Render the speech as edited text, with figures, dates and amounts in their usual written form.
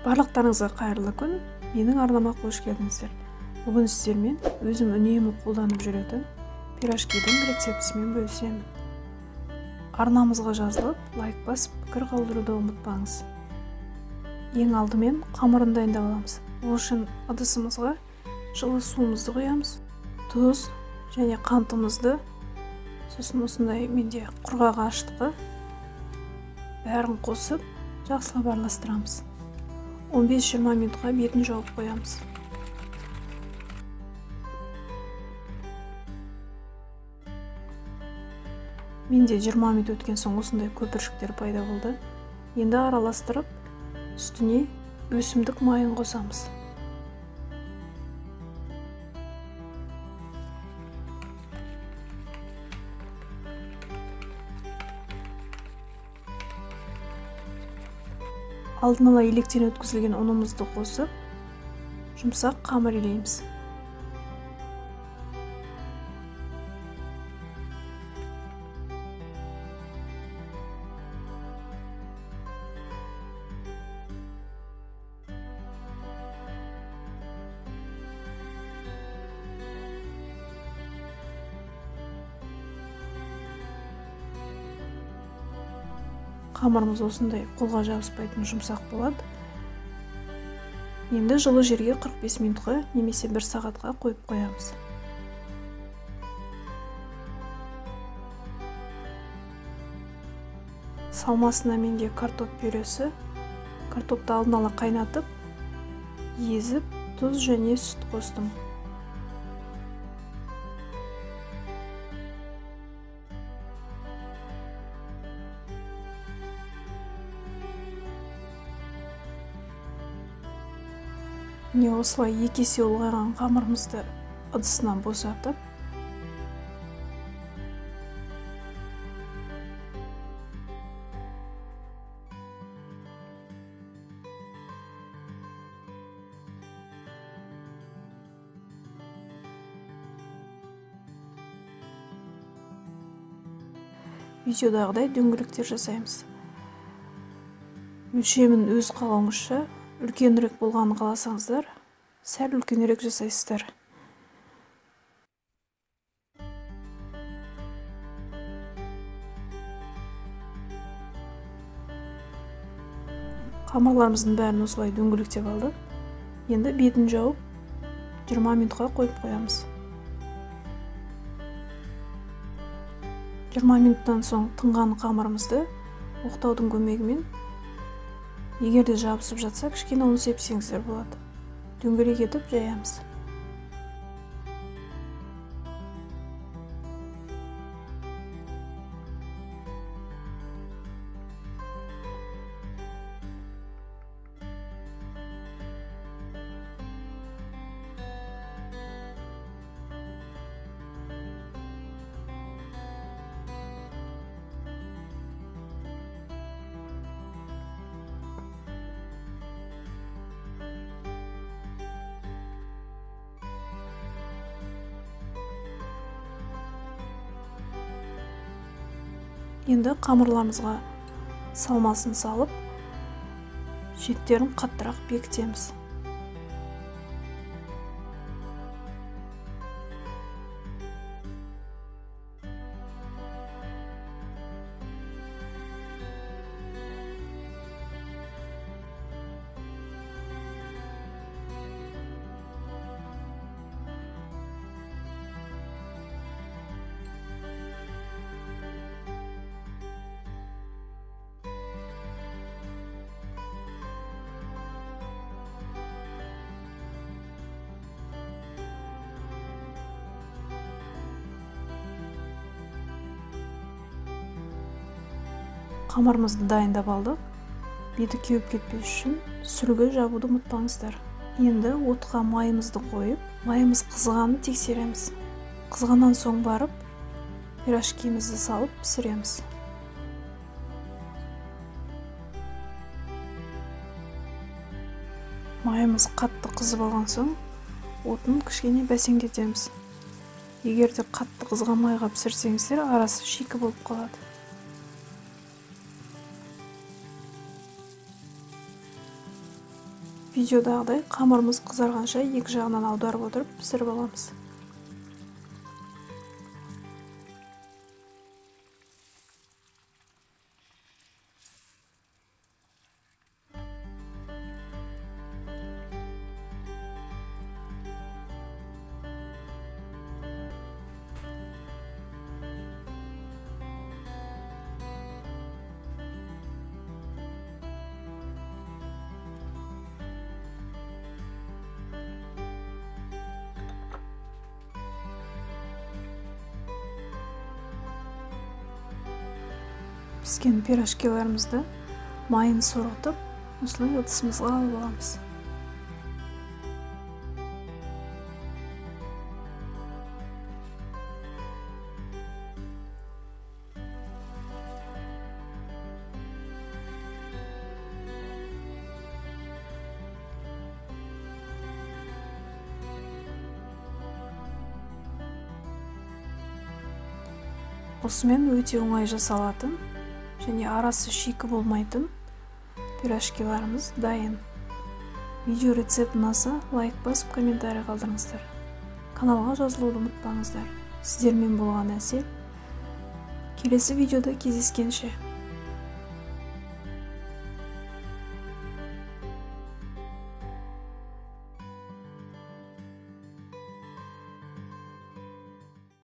Барлықтарыңызға қайырлы күн. Менің арнама қош келдіңіздер. Бүгін сіздермен өзім үнемі қолданып жүретін пирожкидің рецептісімен бөлісемін. Арнамызға жазылып, лайк басып, пікір қалдыруды ұмытпаңыз. Ең алдымен қамырын дайындап аламыз. Ол үшін ыдысымызға жылы суымызды құямыз, тұз және қантымызды, сосын осындай менде құрғақ ашытқы, бәрін қосып жақсылап араластырамыз. 15-20 минутқа бетін жауып қоямыз. Менде 20 минут өткен соң осындай көпіршіктер пайда болды. Енді араластырып, үстіне өсімдік майын қосамыз. Алдын ала електен өткізілген ұнымызды қосып, жұмсақ қамыр илейміз. Қамырымыз осындай қолға жабыспайтын жұмсақ болады. Енді жылы жерге 45 минутқа немесе 1 сағатқа қойып қоямыз. Салмасына менде картоп пюресі. Картопты алдын ала қайнатып, езіп, тұз және сүт қостым. Міне осылай екі есе ұлғайған қамырымызды ыдысынан босатып, видеодағыдай дөңгелектер жасаймыз. Өлшемін өз қалауыңызша. Үлкенірек болғанын қаласаңыздар, сәл үлкенірек жасайсыздар. Қамырларымыздың бәрін осылай дөңгелектеп алдық. Енді бетін жауып 20 минутқа қойып қоямыз. 20 минуттан соң тынған қамырымызды оқтаудың көмегімен, егер де жабысып жатса, кішкене ұн сепсеңіздер болады. Дөңгелек етіп жаямыз. Енді қамырларымызға салмасын салып, шеттерін қаттырақ бекітеміз. Қамырымызды дайындап алдық. Беті кеуіп кетпес үшін сүлгі жабуды ұмытпаңыздар. Енді отқа майымызды қойып, майымыз қызғанын тексереміз. Қызғаннан соң барып, пирожкимізді салып пісіреміз. Майымыз қатты қызып алған соң, отын кішкене бәсеңдетеміз. Егер де қатты қызған майға пісірсеңіздер, арасы шикі болып қалады. Видеодағыдай қамырымыз қызарғанша екі жағынан аударып отырып пісіріп аламыз. Піскен пирожкиларымызды майын сорғытып, осылай ыдысымызға алып аламыз. Осымен өте оңай жасалатын және арасы шикі болмайтын пирожкиларымыз дайын. Видео рецепт ұнаса, лайк басып, комментарий қалдырыңыздар. Каналға жазылуды ұмытпаңыздар. Сіздермен болған Әсел. Келесі видеода кездескенше.